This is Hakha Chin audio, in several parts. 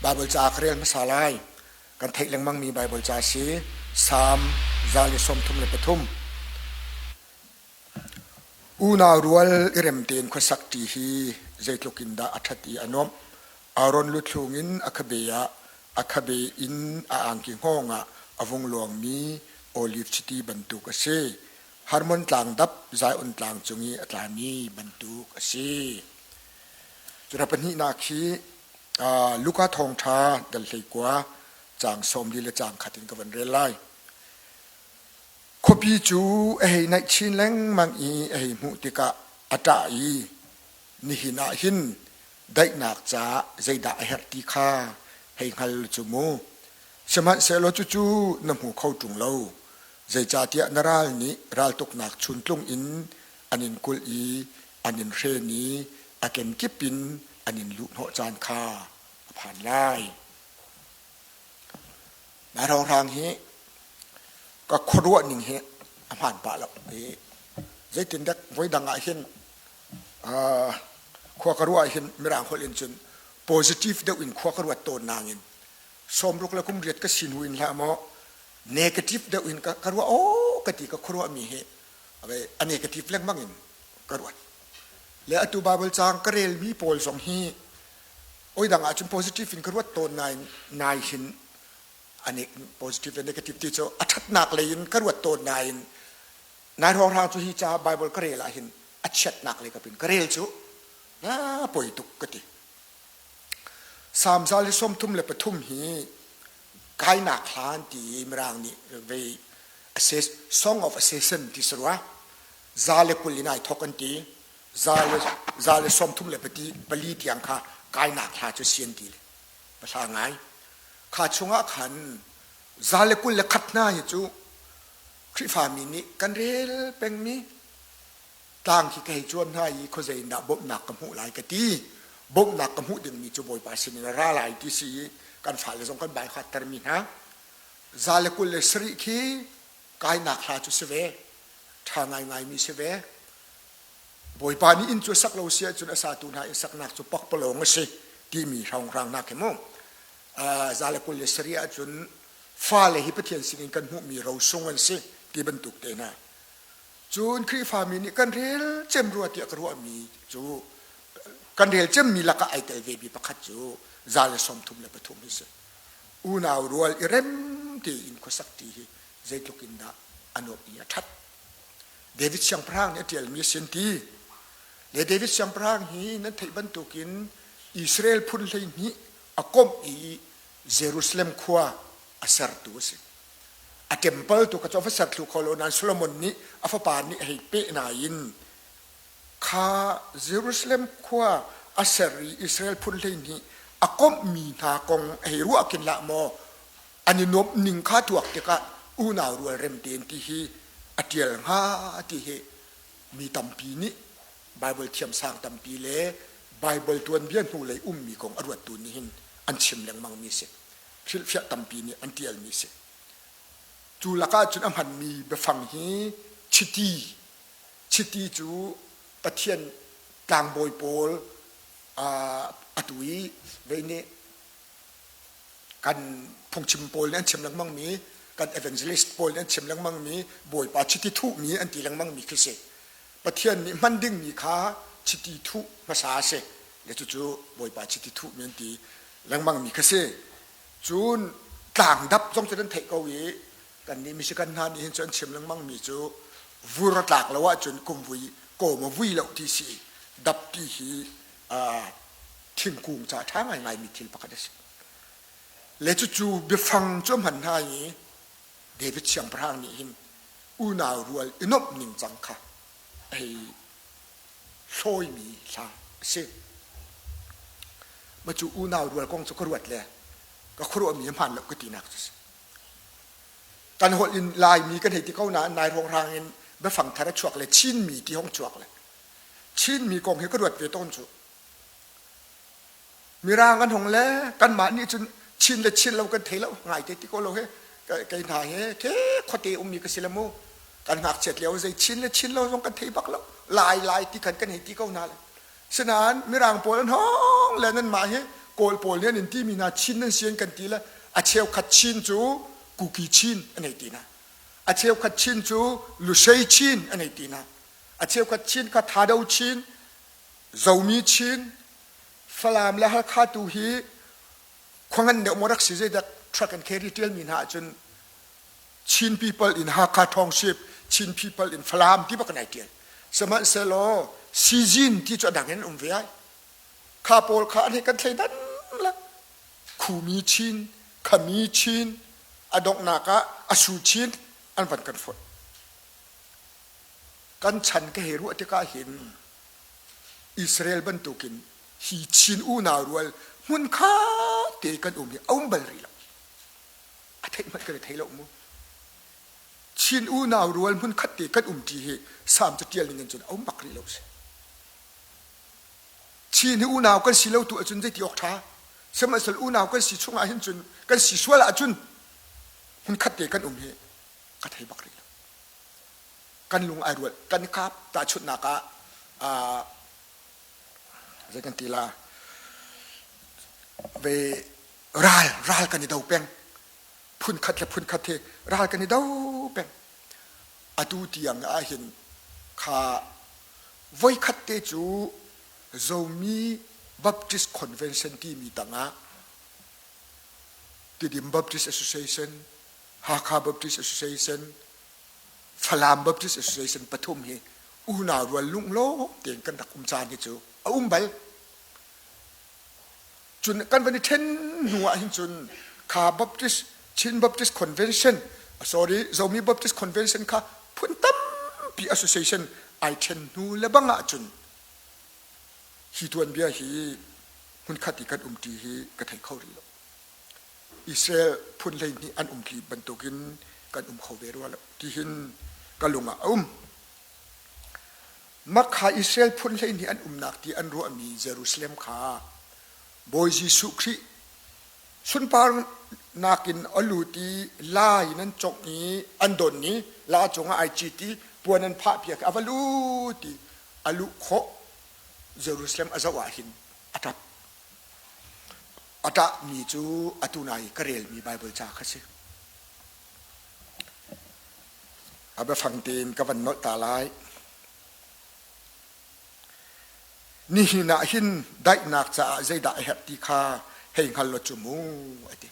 Baibal ca ka rel hmasa lai. Kan theih lengmangmi Baibal ca si Salm 133. Unau rual i rem tein khuasak ṭi hi zeitluk in dah a ṭhat i a nuamh. Aaron luthlung in a khabe ah a khabe in a angki hngawng ah a vung luangmi oliv chiti bantuk a si. Hermon tlang dap Zion tlang cung i a tlami bantuk a si. Cura pahnihnak hi Luka thawngṭha dal 19 caang 40 le caang khat in ka van rel lai. Khuapi cu a hei naih chin lengmang i a hei hmuh tikah a ṭah i nihin ah hin daihnak caah zeidah a herh ti kha hei hngal cu mu. Sihmanhsehlaw cucu na hmu kho ṭung lo, zeicahtiah na ral nih raltuknak chuntlung in an in kulh i an in hren i a kenkip in an in luhhnawh caan kha a phan lai. Nai hrawnghrang hi ka khuaruah ning hi a hmaan pah lo. Zeitindah voidang ah hin khua ka ruah hin Mirang holh in cun positive deuh in khua ka ruat tawn nain 60 le kum riat ka si hnu in hlah maw negative deuh in ka ruah aw ka ti ka khuaruah mi hi a negative lengmang in ka ruat. Le atu Bible caang ka relmi pawl zong hi Oidang ahcun positive in ka ruat tawn nain nai hin positive le negative ti cu a ṭhatnak lei in ka ruat tawn nain nai hrawnghrang cu hi ca Bible ka rel ahhin a chiatnak lei kap in ka rel cu na poi tuk ka ti. Salm 133 hi kainak hlan ti Mirang nih vei Song of Ascension ti si rua 120 in ai thok an ti 134 tiang kha kainak hla cu si an ti le hla ngai kha chungah khan 121 hna hi cu Khrihfami nih kan rel pengmi tlang khi ka hei cuan hna i khuazei in dah bawmhnak ka hmuh lai ka ti bawmhnak ka hmuh dingmi cu Bawipa sinin a ra lai ti si i kan fale zong kan bai termi hna 127 khi kainak hla cu si ve ṭha ngaingaimi si ve Bawipa nih inn cu a sak lo si ahcun a satu hna inn saknak cu pakpalawng a si timi hrawnghrangnak hi mu 127 ahcun fale hi Pathian sinin kan hmuhmi rosung an si ti bantuk te hna cun Khrihfami nih kan rel cem rua tiah ka ruahmi cu kan rel cemmi lakah ai tel ve mi pakhat cu 133 hi si unau rual i rem tein khuasak ti hi zeitluk in dah a nuamh i a ṭhat David siangpahrang nih a ṭialmi a si an ti. Le David siangpahrang hi nan theih bantukin Israel phun 12 a komh i Jerusalem khua a sertu a si. A temple tu kha cu a va ser thlu kho lo nain Solomon nih a fapa nih a hei peh nain kha Jerusalem khua a ser i Israel phun 12 a komhmi hna kong a hei ruah khin hlah maw an i nuamh ning kha tuak tikah unau rual rem tein ti hi a ṭial hnga ti hi mi tampi nih Baibal thiamsang tampi le Baibal tuanbia hnulei ummi kong a ruattu nih hin an chim lengmangmi a si. Hrilhfiah tampi nih an ṭialmi a si. Cu lakah cun a hmanmi biafang hi chiti. Chiti cu Pathian tlangbawi pawl atu i vei nih kan phungchim pawl nih an chim lengmangmi kan evangelist pawl nih an chim lengmangmi Bawipa chiti thuhmi an ti lengmangmi khi si. Pathian nih hman dingmi kha chiti thuh hmasa a si. Le cucu Bawipa chiti thuhmi an ti lengmangmi kha si. Cun tlangdap zong cu nan theih ko i kannih Michigan hna nih hin cu an chim lengmangmi cu vur a tlak lo ahcun kumvui kawm a vui lo ti si. Dap ti hi thingkung ca ṭha ngaingaimi thil pakhat a si. Le cucu biafang cu a hman hna i David siangpahrang nih hin unau rual i nuamh ningcang kha a hei hlawimi hla a si. Mah cu unau rual kong cu ka ruat le ka khuaruahmi a hmaan lo ka tinak cu a si. Kan holh in Laimi kan hei ti ko nain nai hrawnghrang in biafang thar a chuak le Chinmi ti hong chuak le Chinmi kong hi ka ruat ve tawn cu. Mirang an hong le kanmah nih cun Chin le Chin lo kan thei lo ngai te ti ko lo he kei hna he ke khuate ummi ka si le mu kan ngakchiat lio zei Chin le Chin lo zong kan thei bak lo lai lai ti khan kan hei ti ko hna le sinain mirang pawl an hong le nan mah hi Kawl pawl nih an in timi hna Chin nan si an kan ti le a cheukhat Chin cu Kuki Chin an hei ti hna. A cheukhat Chin cu Lushei Chin an hei ti hna. A cheukhat Chin kha Thado Chin, Zomi Chin, Falam le Halkha tu hi khuangan deuh maw rak si zeidah truck and carry ṭialmi hna ahcun Chin people in Hakha Township, Chin people in Falam ti bak in ai ṭial. Sihmanhsehlaw Sizin ti cu a dang in um ve ai. Kha pawl kha an hei kan thleidan la. Khumi Chin, Khami Chin, a donghnak ah Asu Chin an van kan foih. Kan chan ka hei ruah tikah hin Israel bantukin hi Chin unau rual hmunkhat te kan um hi a um bal rih lo. A theih hmanh kan i thei lo mu. Chin unau rual hmunkhat te kan um ṭi hi Salm caṭial ning in cun a um bak rih lo si. Chin hi unau kan si lo tu ahcun zeiti awk ṭha. Sihmanhsehlaw unau kan si chungah hin cun kan si sual ahcun hmunkhat te kan um hi ka thei bak rih lo. Kan lung ai rual kan kap tahchunhnak ah zei kan ti la ve ral ral kan i do peng phunkhat le phunkhat hi ral kan i do peng atu tiang ah hin kha voikhat te cu Zomi Baptist Convention timi tangah Tidim Baptist Association Hakha Baptist Association Falam Baptist Association pathum hi unau rual lunglawm tein kan rak um caan hi cu a um bal. Cun kan van i ṭhen hnu ah hin cun kha Baptist Chin Baptist Convention sorry Zomi Baptist Convention kha phun tampi association ai ṭhen hnu le bang ah cun hi tuanbia hi hmunkhat i kan umṭi hi ka thei kho rih lo. Israel phun 12 an umṭi bantukin kan um kho ve rua lo tihin ka lung ah a um. Mah kha Israel phun 12 an umnak ti an ruahmi Jerusalem kha Bawi Jesuh Khrih sunparnak in a lut i la in an congh i an don i la cungah ai cit i puan an phahpiak i a va lut i a luh khawh Jerusalem a zoh ah hin a ṭap. A ṭahmi cu atu nai ka relmi Baibal ca kha si. A biafang tein ka van nolh ta lai. Nihin ah hin daihnak caah zeidah a herh ti kha hei hngal law cu mu a ti.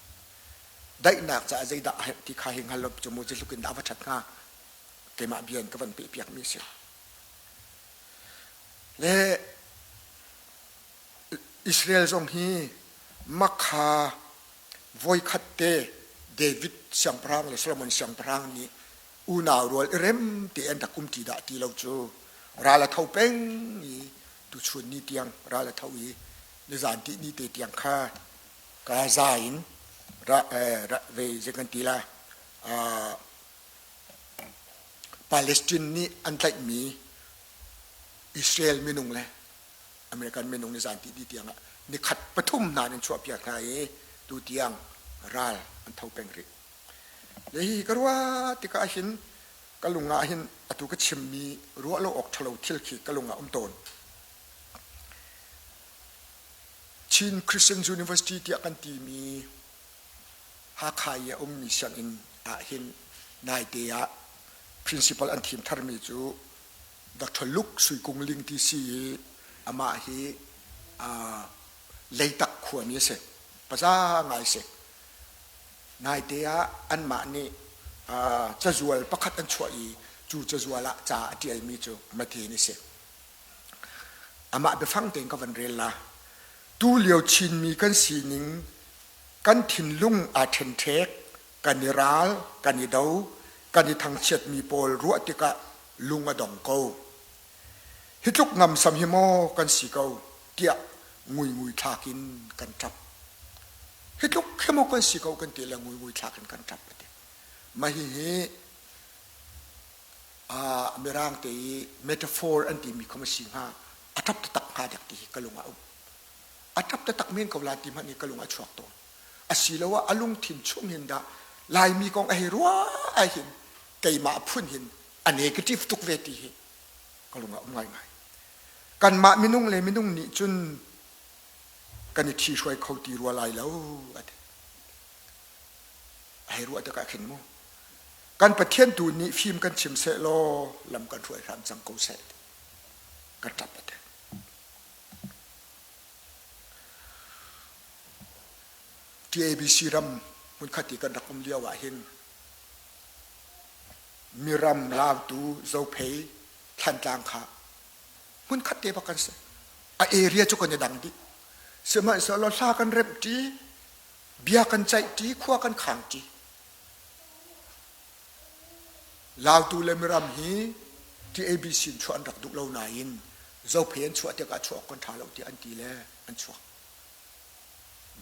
Daihnak caah zeidah a herh ti kha hei hngal law cu mu zeitluk in dah a va ṭhat hnga keimah bia in ka van pehpiakmi a si. Le Israel zong hi Makha voikhat te David siangpahrang le Solomon siangpahrang nih unau rual i rem te an rak um ṭi dah ti lo cu ral a tho peng i tuchun ni tiang ral a tho i nizan ti ni te tiang kha Gaza in ra, eh, ra, ve zei kan ti la uh, Palestine nih an tlaihmi Israel minung le American minung nizan ti di tiang ah nikhat pathum hna in chuahpiak hna i tu tiang ral an tho peng rih. Le hi ka ruah tikah hin ka lung ah hin atu ka chimmi ruah lo awk ṭhalo thil khi ka lung ah um tawn. Chin Christian University tiah kan timi Hakha i a ummi sianginn ah hin naite ah principal an thim tharmi cu Dr. Luke Sui Kung Ling ti si i amah hi Leitak khuami a si. Paza ngai si. Naite ah anmah nih cazual pakhat an chuah i cu cazual ah ca a ṭialmi cu Matin a si. Amah biafang tein ka van rel la. Tu lio Chinmi kan sining kan thinlung aa ṭhenṭhek, kan i ral, kan i do, kan i thangchiatmi pawl ruah tikah lung a dong ko. Hi tluk ngamsam hi maw kan si ko tiah nguingui thlak in kan ṭap. Hi tluk hi maw kan si ko kan ti le nguingui thlak in kan ṭap a ti. Mah hihi Mirang te i metaphor an timi kha ma si hnga a ṭap taktak hnga dek ti hi ka lung ah a um. A ṭap taktak men ko la ti hmanh hi ka lung a chuak tawn. Asiloah a lungthin chung hin dah Laimi kong a hei ruah ahhin keimah phun hin a negative tuk ve ti hi ka lung ah um ngaingai. Kanmah minung le minung nih cun Kan i ṭhihruai kho ti rua lai lo a ti. A hei ruah tikah khin mu kan Pathian tu nih fim kan chim seh law lam kan hruai hram cang ko seh ka ṭap a ti. TABC ram hmunkhat i kan rak um lio ah hin miram lautu Zophei Thlantlang kha hmunkhat te bak kan si. A area cu kan i dang dih. Sihmanhsehlaw hla kan remh ṭi, bia kan ceih ṭi, khua kan khang ṭi. Lautu le miram hi TABC in chuah an rak duh lo nain Zophei an chuah tikah chuah awk kan ṭha lo tiah an ti le an chuak.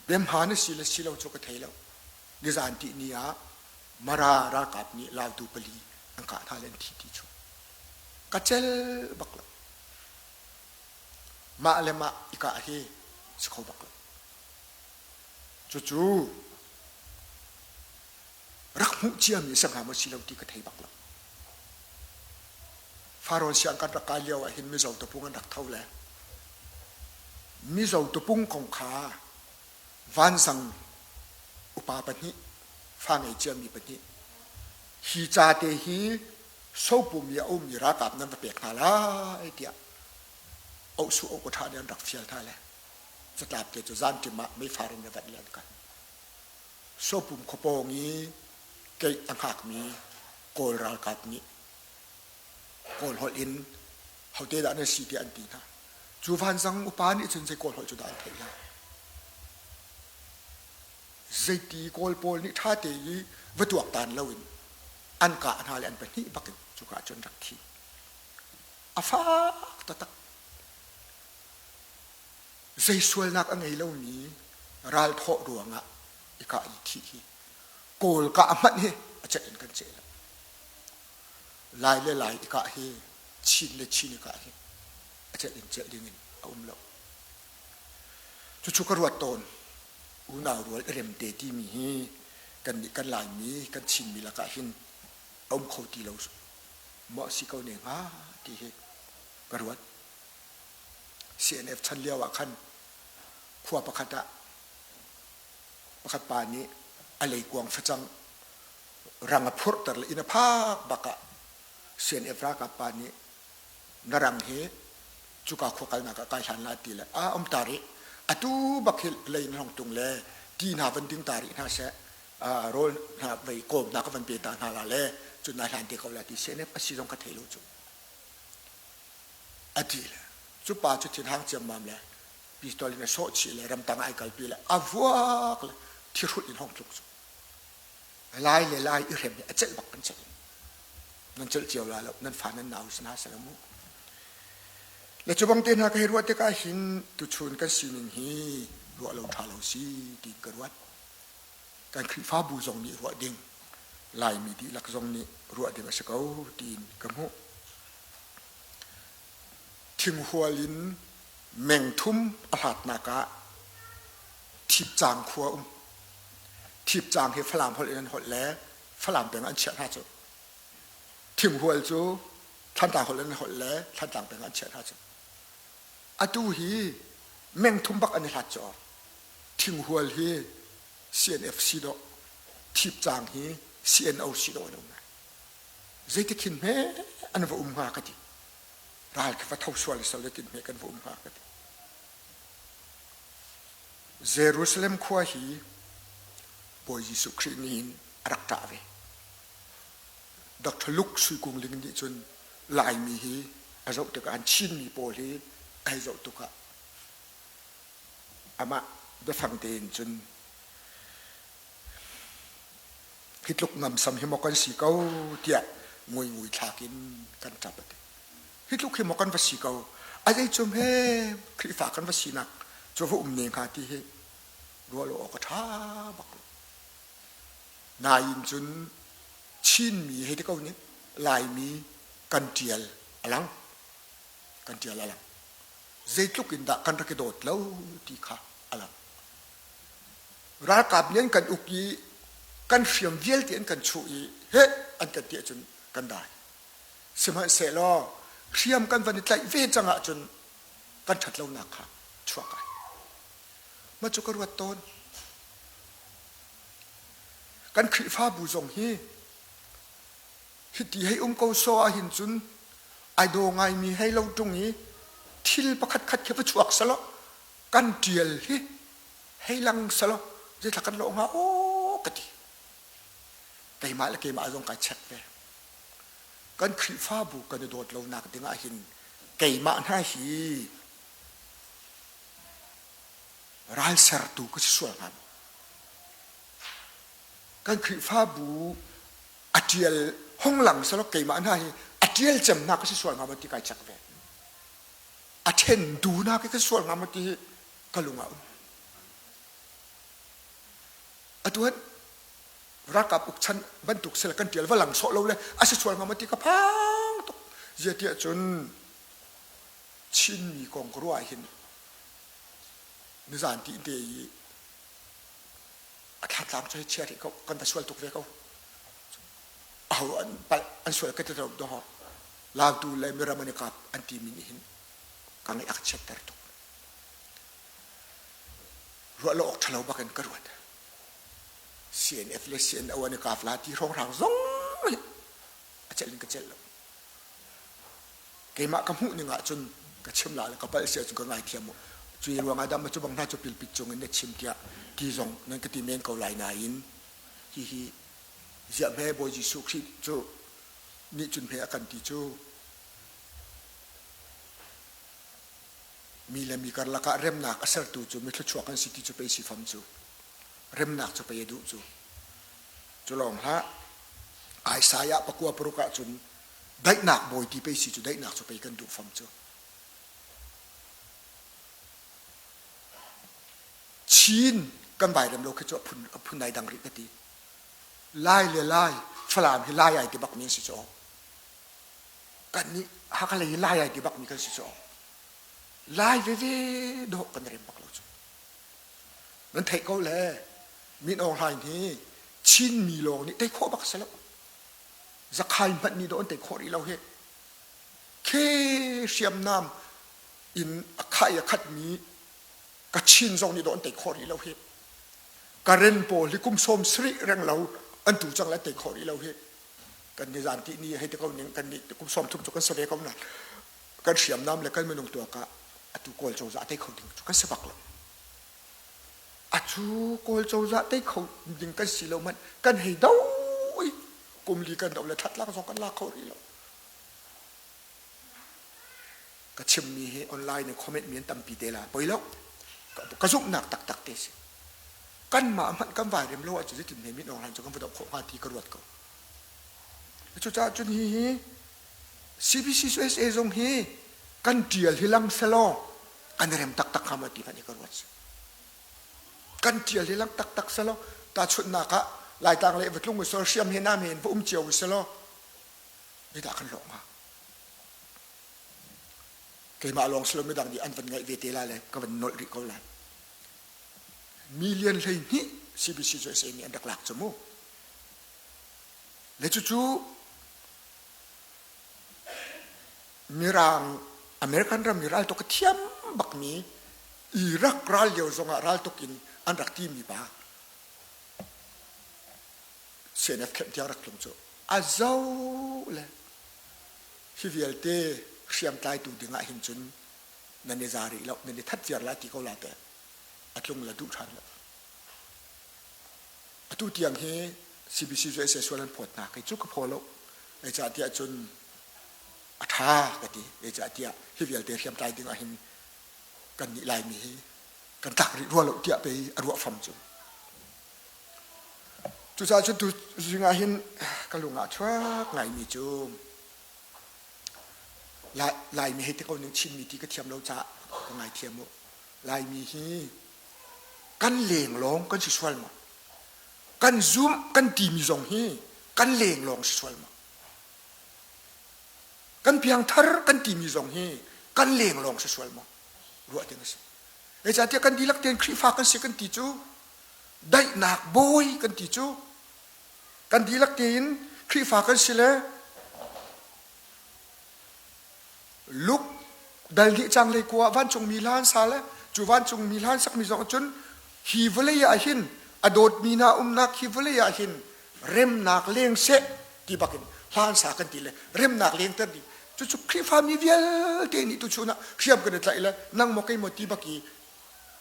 Biahmaan a si le si lo cu ka thei lo. Nizan tihni ah Mara ralkap nih Lautu pali an kah hna le an thi ti cu ka cel bak lo. Mah le mah i kah hi si kho bak lo. Cucu rak hmuh ciami a si hnga maw si lo ti ka thei bak lo. Farawn siang kan rak kai lio ah hin Mizo tapung an rak tho le Mizo tapung kong kha vansang upa pahnih fa ngei ciami pahnih hi ca te hi sopum i a ummi ralkap nan va pek hna lai tiah ohsu oh ṭha nih an rak fial hna le catlap te cu zanṭim ah meifar in a vat le an kal. Sopum khuapawng i keih a hngakmi Kawl ralkap nih Kawl holh in hote dah nan si tiah an ti hna. Cu vanzang upa nih cun zei Kawl holh cu dah an theih lai. Zeiti Kawl pawl nih ṭha te i va tuaktan loin an kah hna le an pahnih bakin cuka ah cun rak thi. A fak taktak. Zei sualnak a ngei lomi ral thawh ruangah i kah i thih hi Kawl kah hmanh hi a celh in kan ceh lo. Lai le Lai i kah hi Chin le Chin i kah hi a celh in celh ding in a um lo. Cucu ka ruat tawn. Unau rual i remte timi hi kannih kan Laimi kan Chinmi lakah hin a um kho ti lo maw si ko ne hnga ti hi ka ruat. CNF chan lio ah khan khua pakhat ah pakhat pa nih a leikuang facang rang a phurhter le inn a phak bak ah CNF ralkap pa nih na rang hi cuka khua kalnak ah kai hlan la ti le a um ta rih atu bak hi lei na hong tung le ti hna van ding ta rih hna seh rawl hna vei kawm hna ka van pe ta hna la le cun nai hlan te ko la ti CNF a si zong ka thei lo cu a ti le cu pa cu thinhang ciammam le pistol in a sawh chih le ramtang ai kalpi le a vuak le thihrulh in hong tluk cu lai le lai i hrem hi a celh bak kan celh nan celh cio la lo nan fa nan nau sina sala mu le cu bang te hna ka hei ruah tikah hin tuchun kan sining hi ruah lo ṭha lo si tiin ka ruat kan Khrihfabu zong nih ruah ding Laimi dihlak zong nih ruah ding a si ko tiin ka hmuh Thinghual in mengthum a hlatnak ah Thipcang khua um. Thipcang hi Falam holh in an holh le Falam peng an chiah hna cu. Thinghual cu Thantlang holh in an holh le Thantlang peng an chiah hna cu. Atu hi mengthum bak an i hlat cu. Thinghual hi CNF si dawh, Thipcang hi CNO si dawh an um. Zeitik hin hme an va um hnga ka ti. Ral khi va tho sual sal zeitin hme kan va um hnga ka ti. Jerusalem khua hi Bawi Jesuh Khrih nih hin a rak ṭah ve. Dr. Luke Sui Kung Ling nih cun Laimi hi a zoh tikah an Chinmi pawl hi a hei zoh tukah amah biafang tein cun hi tluk ngamsam hi maw kan si ko tiah nguingui thlak in kan ṭap a ti. Hi tluk hi maw kan va si ko a zei cum he Khrihfa kan va sinak cu va um ne hnga ti hi ruah lo awk a ṭha bak lo. Nain cun Chinmi hei ti ko nih Laimi kan ṭial a lang kan ṭial a lang zeitluk in dah kan rak i dawt lo ti kha a lang. Ralkap nih an kan uk i kan hriam vialte an kan chuh i heh an kan ti ahcun kan dai. Sihmanhsehlaw hriam kan van i tlaih ve cang ahcun kan ṭhat lonak kha chuak ai. Ma cu ka ruat tawn. Kan Khrihfabu zong hi hiti hei um ko so ahhin cun ai daw ngaimi hei lo ṭung i thil pakhat khat khi va chuak selaw kan ṭial hi hei lang selaw zeithla kan lawh hnga aw ka ti. Keimah le keimah zong kai check ve. Kan Khrihfabu kan i dawt lonak ding ahhin keimah hna hi ralsertu ka si sual hnga maw? Kan Khrihfabu a ṭial hong lang selaw keimah hna hi a ṭial cem hna ka si sual hnga maw ti kai check ve. A ṭhentu hna ka si sual hnga maw ti hi ka lung ah um. Atu han ralkap uk chan bantuk sel kan ṭial va lang sawh lo le a si sual hnga maw ti ka phang tuk. Zia tiah cun Chinmi kong ka ruah hin nizan ti te i a thlatlang cu hei chia rih ko kan va sual tuk ve ko aho an palh an sual ka ti lo do lautu le miram an i kap an timi nih hin ka ngaih a ka chiatter tuk ruah lo awk ṭhalo bak in ka ruat CNF le CNO an i kap la ti hrawnghrang zong a celh in ka celh lo Keimah ka hmuh ning ahcun ka chim la le ka palh si ahcun ka ngaithiam u. Cui ruangah dah maw cu bang hna cu pilpit cung in na chim tiah ti zong nan ka ti men ko lai nain hihi ziah hme Bawi Jesuh Khrih cu nih cun hme a kan ti cu mi le mi karlak ah remnak a sertu cu mi thluachuak an si ti cu pei si fam cu remnak cu pei a duh cu cu lawng hlah Isaiah pakua paruk ah cun daihnak bawi ti pei si cu daihnak cu pei kan duh fam cu Chin kan vai rem lo khi cu a phun nai dang rih ka ti Lai le Lai Falam hi Lai ai ti bak mi an si cu kan nih Hakha lei hi Lai ai ti bak mi kan si cu Lai veve dawh kan rem bak lo cu nan theih ko le Min Aung Hlaing hi Chin mi lawng nih tei khawh bak si lo Zakhai hmanh nih dawh an tei khawh rih lo hi. Khe hriamnam in a khah i a khatmi Kachin zong nih dawh an tei khawh rih lo hi. Karen pawl hi kum sawm sarih reng lo an tu cang le an tei khawh rih lo hi. Kan ni zan ti ni hei ti ko ning kan nih kum sawm thum cu kan si ve ko na kan hriamnam le kan minung tuak ah atu Kawl cozah tei kho ding cu kan si bak lo. Atu Kawl cozah tei kho ding kan si lo hmanh kan hei do i kum li kan do le thatlak zong kan la kho rih lo. Ka chimmi hi online in comment mi an tampi te la poi lo. Ka zumhnak taktak te si. Kanmah hmanh kan vai rem lo ahcun zeitin hme min online cu kan va doh khawh hnga ti ka ruat ko. Cucaah cun hi hi CBC USA zong hi kan ṭial hi lang selaw kan i rem taktak hnga maw ti hmanh hi ka ruat. Kan ṭial hi lang taktak selaw tahchunhnak ah Laitlang le va tlung uselaw hriam he nam he in va um cio uselaw zeidah kan hlawh hnga? Keimah lawng silo midang nih an van ngaih ve te lai le ka van nolh rih ko lai. Million 12 CBC USA nih an rak lak cu mu. Le cucu Mirang American ram i raltuk a thiam bakmi Iraq ral lio zongah raltuk in an rak timi pa CNF camp tiang rak tlung cu a zo le hi vialte hriamtlaitu dingah hin cun nan i za rih lo nan i that viar lai ti ko la te a tlung la duh ṭhan lo atu tiang hi CBC USA sual an phawt hna kei cu ka phaw lo zeicahtiah cun a ṭha ka ti zeicahtiah hi vialte hriamtlai ding ah hin kan nih Laimi hi kan tlak rih rua lo tiah pei a ruah fam cu cucaah cun tu zing ah hin ka lung ah chuak ngaimi cu Laimi hei ti ko ning Chinmi ti ka thiam lo caah ka ngaithiam u Laimi hi kan leng lawng kan si sual maw kan zum kan timi zong hi kan leng lawng si sual maw Kan piangthar kan timi zong hi kan leng lawng si sual maw? Ruah ding a si. Zeicahtiah kan dihlak tein Khrihfa kan si kan ti cu daihnak bawi kan ti cu kan dihlak tein Khrihfa kan si le Luke dal hnih cang lei kua vancungmi hla an sa le cu vancungmi hla an sakmi zong cun. Hi vawlei ah hin a dawtmi hna umnak hi vawlei ah hin remnak leng seh ti bakin hlan sa kan ti le remnak lengter ding cucu Khrihfami vialte nih tuchun ah hriam kan i tlaih le nang maw kei maw ti bak i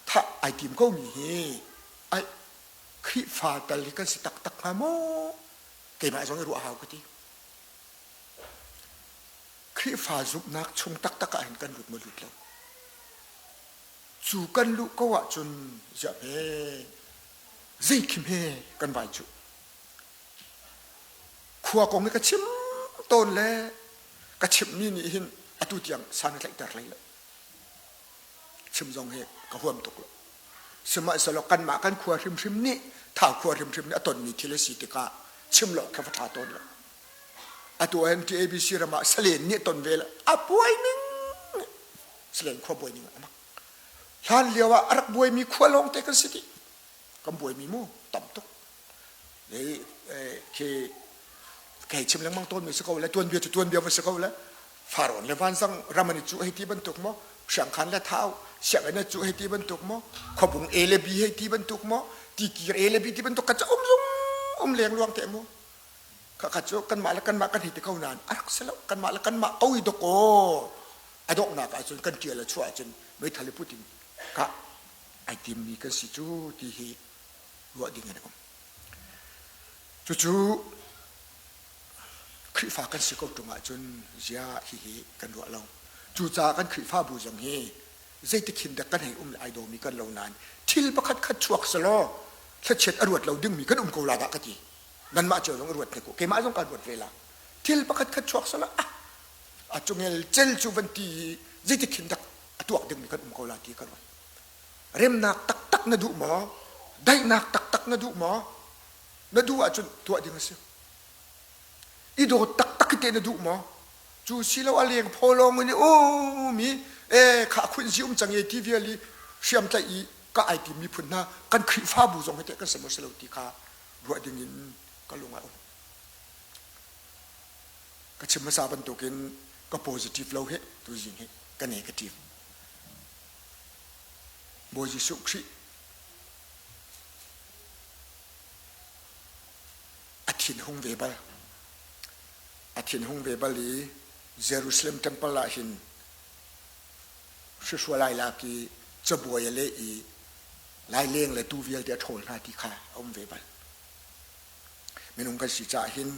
thah ai tim ko mi hi ai Khrihfa tal hi kan si taktak hnga maw keimah zong i ruah hau ka ti Khrihfa zumhnak chung taktak ah hin kan lut maw lut lo Cu kan luh ko ahcun ziah hme zei khi hme kan vai cuh. Khua kong hi ka chim tawn le ka chimmi nih hin atu tiang san a tlaihter hlei lo. Chim zong hi ka huam tuk lo. Sihmanhsehlaw kanmah kan khua hrimhrim nih Thau khua hrimhrim nih a tonmi thil a si tikah chim lo kha va ṭha tawn lo. Atu ahhin TABC ram ah salen nih ton ve le a puai ning Salen khua buai ning a mak. Hlan lio ah a rak buaimi khua lawng te kan si dih. Kan buaimi mu tam tuk. Khi kei chim lengmang tawnmi si ko le tuanbia cu tuanbia va si ko le Farawn le Vanzang ram an i cuh hei ti bantuk maw Hriangkhan le Thau sianginn a cuh hei ti bantuk maw Khuabung A le B hei ti bantuk maw Tikir A le B ti bantuk ka ca um zung um leng luang te mu Khakhat cu kanmah le kanmah kan hei ti ko nain a rak si lo. Kanmah le kanmah ko i dawkaw a donghnak ahcun kan ṭial a chuah ahcun meithal i put in kah ai timmi kan si cu ti hi ruah ding an um. Cucu Khrihfa kan si ko ṭung ahcun zia hihi kan ruah lo. Cucaah kan Khrihfabu zong hi zeitik hin dah kan hei um le ai dawmi kan lo nain thil pakhat khat chuak selaw thlachiat a ruat lo dingmi kan um ko la dah ka ti. Nanmah cio zong i ruat hnik u. Keimah zong kaa ruat ve la. Thil pakhat khat chuak sala ah a cungel cel cu van ti i zeitik hin dak a tuak dingmi kan um ko la ti ka ruat. Remnak taktak na duh maw? Daihnak taktak na duh maw? Na duh ahcun tuah ding a si. I dawt taktak te na duh maw? Cu silo a leng phaw lawng in i um i e kha khunzi um cang e ti vial i hriam tlaih i ka ai tim miphun hna kan Khrihfabu zong hi teh kan si maw si lo ti kha ruah ding in ka lung a um. Ka chim hmasa bantukin ka positive lo he tuzing hi ka negative. Bawi Jesuh Khrih a thinhung ve bal. A thinhung ve bal i Jerusalem temple ah hin hrihrual lai lak i cabuai a leh i laileng le tuu vialte a ṭhawl hna ti kha a um ve bal. Minung kan si caah hin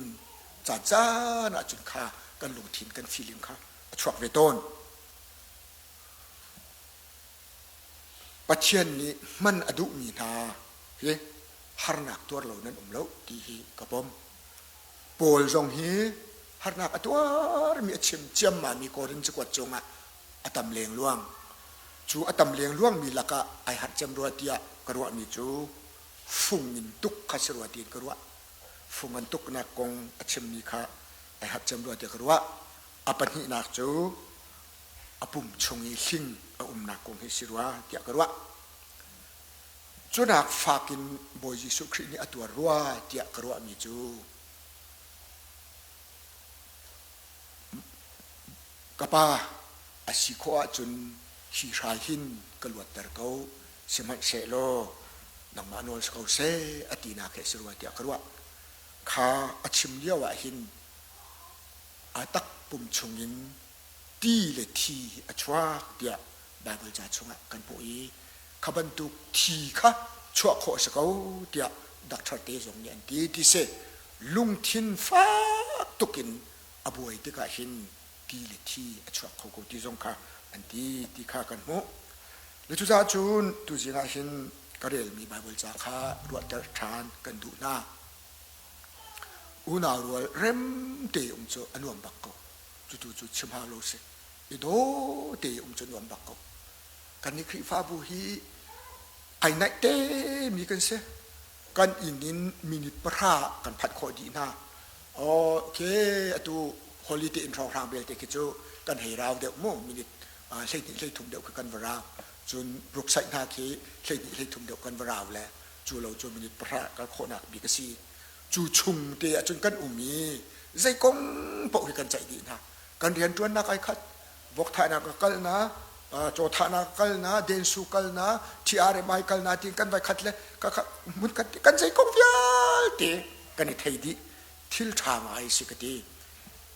caan caan ahcun kha kan lungthin kan feeling kha a chuak ve tawn. Pathian nih hman a duhmi hna hi harnak tuar lo nan um lo ti hi ka pom. Paul zong hi harnak a tuarmi a chim ciammami Korin cakuat cungah a tam lengluang. Cu a tam lengluangmi lakah ai harh cem rua tiah ka ruahmi cu fung in tuk kha si rua tiin ka ruah. Fung an tuknak kong a chimmi kha ai harh cem rua tiah ka ruah. A pahnihnak cu a pum chung i hling a umnak kong hi si rua tiah ka ruah. Cunak fak in Bawi Jesuh Khrih nih a tuar rua tiah ka ruahmi cu Ka pa, a si khawh ahcun hi hrai hin ka luatter ko, sihmanhsehlaw nangmah nawl si ko seh, a tinak hi a si rua tiah ka ruah. Kha a chim lio ah hin a takpum chungin ti le thi a chuak tiah Baibal ca chungah kan hmuh i kha bantuk thi kha chuah khawh a si ko tiah doctor te zong nih an ti ti si. Lungthin fak tuk in a buai tikah hin ti le thi a chuak kho ko ti zong kha an ti ti kha kan hmuh. Le cucaah cun tuzing ah hin ka relmi Baibal ca kha ruahter ṭhan kan duh hna. Unau rual rem te um cu a nuam bak ko. Cutu cu chim hau lo si. I daw te um cu nuam bak ko. Kan nih Khrihfabu hi ai naih te mi kan si. Kan inn in minute pahra kan phanh khawh dih hna. Okay, atu holiday in hrawnghrang belte khi cu kan hei rau deuh mu minute 12 13 deuh khi kan va rau. Cun Brookside hna khi 12 13 deuh kan va rau le cu lo cu minute pahra kal khawhnak bik a si. Cu chung te ahcun kan um i zei kong paoh hi kan ceih dih hna. Kan rianṭuannak ai khat, vok thahnak ka kal na. Cawthahnak kal na, Densu kal na, TRMI kal na tiin kan vai khat le hmun khat kan zei kong vialte kan i thei dih. Thil ṭha ngai si ka ti.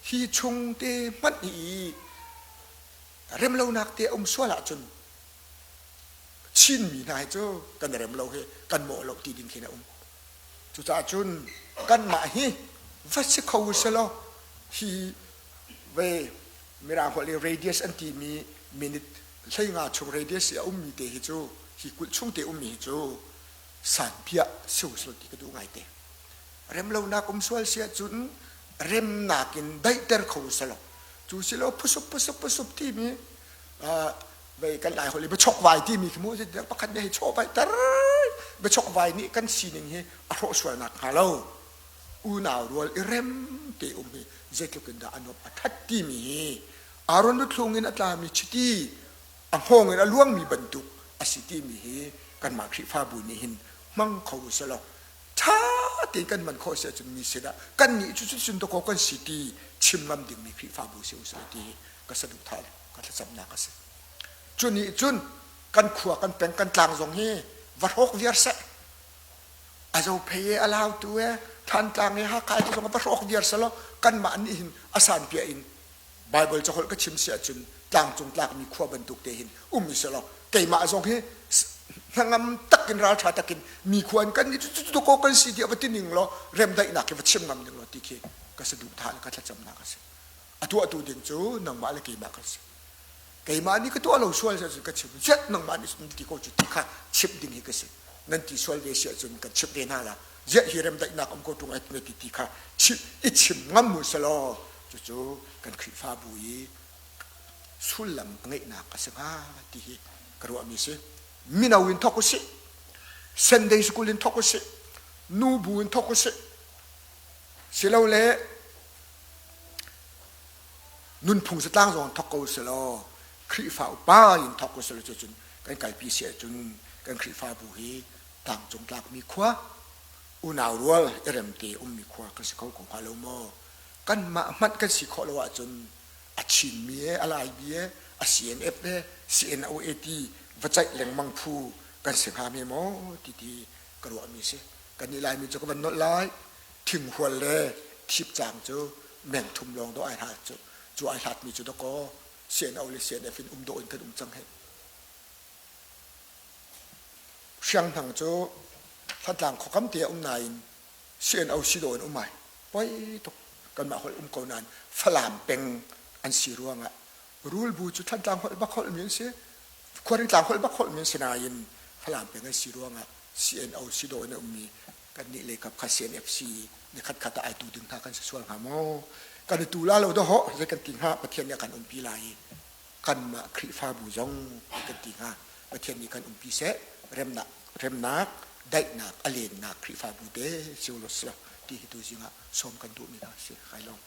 Hi chung te hmanh i remlonak te a um sual ahcun Chinmi hna hi cu kan rem lo hi kan mawh lo ti ding khin a um. Cucaah cun kanmah hi va si kho selaw hi ve Mirang holh i radius an timi minute 15 chung radius i a ummi te hi cu hi kulh chung te ummi hi cu sanpiah si u ti ka duh ngaite. Remlonak um sual si ahcun remnak in daihter kho selaw cu silo phusup phusup phusup timi vei kan lai holh i biachokvai timi khi mu pakhat nih hei chawhvai ter biachokvai nih kan sining hi a hrawh sualnak hnga lo unau rual i rem te um hi zeitluk in dah a nuamh a that timi hi Aaron luthlung in a tlami chiti a hngawng in a luangmi bantuk a si timi hi kanmah Khrihfabu nih hin hmang kho selaw ṭha tein kan man khawh si ahcun mi sinah kannih cu cuticun dakaw kan si ti chim ngam dingmi Khrihfabu si usih ti ka saduhthah le ka thlacamnak a si. Cu nih cun kan khua kan peng kan tlang zong hi va hrawk viar seh. A zophei e a lautu e Thantlang e Hakha e zong va hrawk viar selaw kanmah nih hin a sanpiah in Bible caholh ka chim si ahcun tlangcung tlakmi khua bantuk te hin um i selaw keimah zong hi hnangam takin ralṭha takin mi khua in kan cu ko kan si tiah va ti ning law remdaihnak hi va chim ngam ning law ti khi ka saduhthah le ka thlacamnak a si. A tuahtu ding cu nangmah le keimah kan si. Keimah nih ka tuah lo sual cun ka chim ziat nangmah nih ti ko cu ti kha chimh ding hi ka si. Nan ti sual ve si ahcun kan chimh ve hna la. Ziah hi remdaihnak um ko ṭung ai ti ti kha i chim ngam mu selaw cucu kan Khrihfabu i sullam a ngeihnak a si hnga ti hi ka ruahmi si. Mino in thawk usih, Sunday school in thawk usih, nubu in thawk usih, silole nunphung zatlang zong thawk ko selaw Khrihfa upa in thawk ko selaw cucun kan kalpi si ahcun kan Khrihfabu hi tlangcung tlakmi khua unau rual i remte ummi khua kan si kho ko hnga lo maw? Kanmah hmanh kan si khawh lo ahcun a Chinmi e a Laimi e a CNF e CNO e ti va ceih lengmang phu kan si hnga me maw ti ti ka ruahmi si. Kannih Laimi cu ka van nolh lai thinghual le thipcaang cu meng thum lawng dawh ai hlat cu cu ai hlatmi cu dakaw CNO le CNF in um dawh in kan um cang hei. Hrianghnang cu Thantlang khuakam te a um nain CNO si dawh in um ai. Poi tuk kanmah holh um ko nain Falam peng an si ruangah rulbu cu Thantlang holh bak holhmi an si. Khuaritlang holh bak holhmi an si nain Falam peng an si ruangah CNO si dawh in a ummi kannih leikap kha CNFC nikhat khat ah ai tu ding hna kan si sual hnga maw? Kan i tu la lo dawh zei kan ti hnga Pathian nih a kan umpi lai i kanmah Khrihfabu zong kan ti hnga Pathian nih kan umpi seh remnak remnak daihnak a lennak Khrihfabu te si ulaw si ti hi tu zingah sawm kan duhmi hna si kai lawm.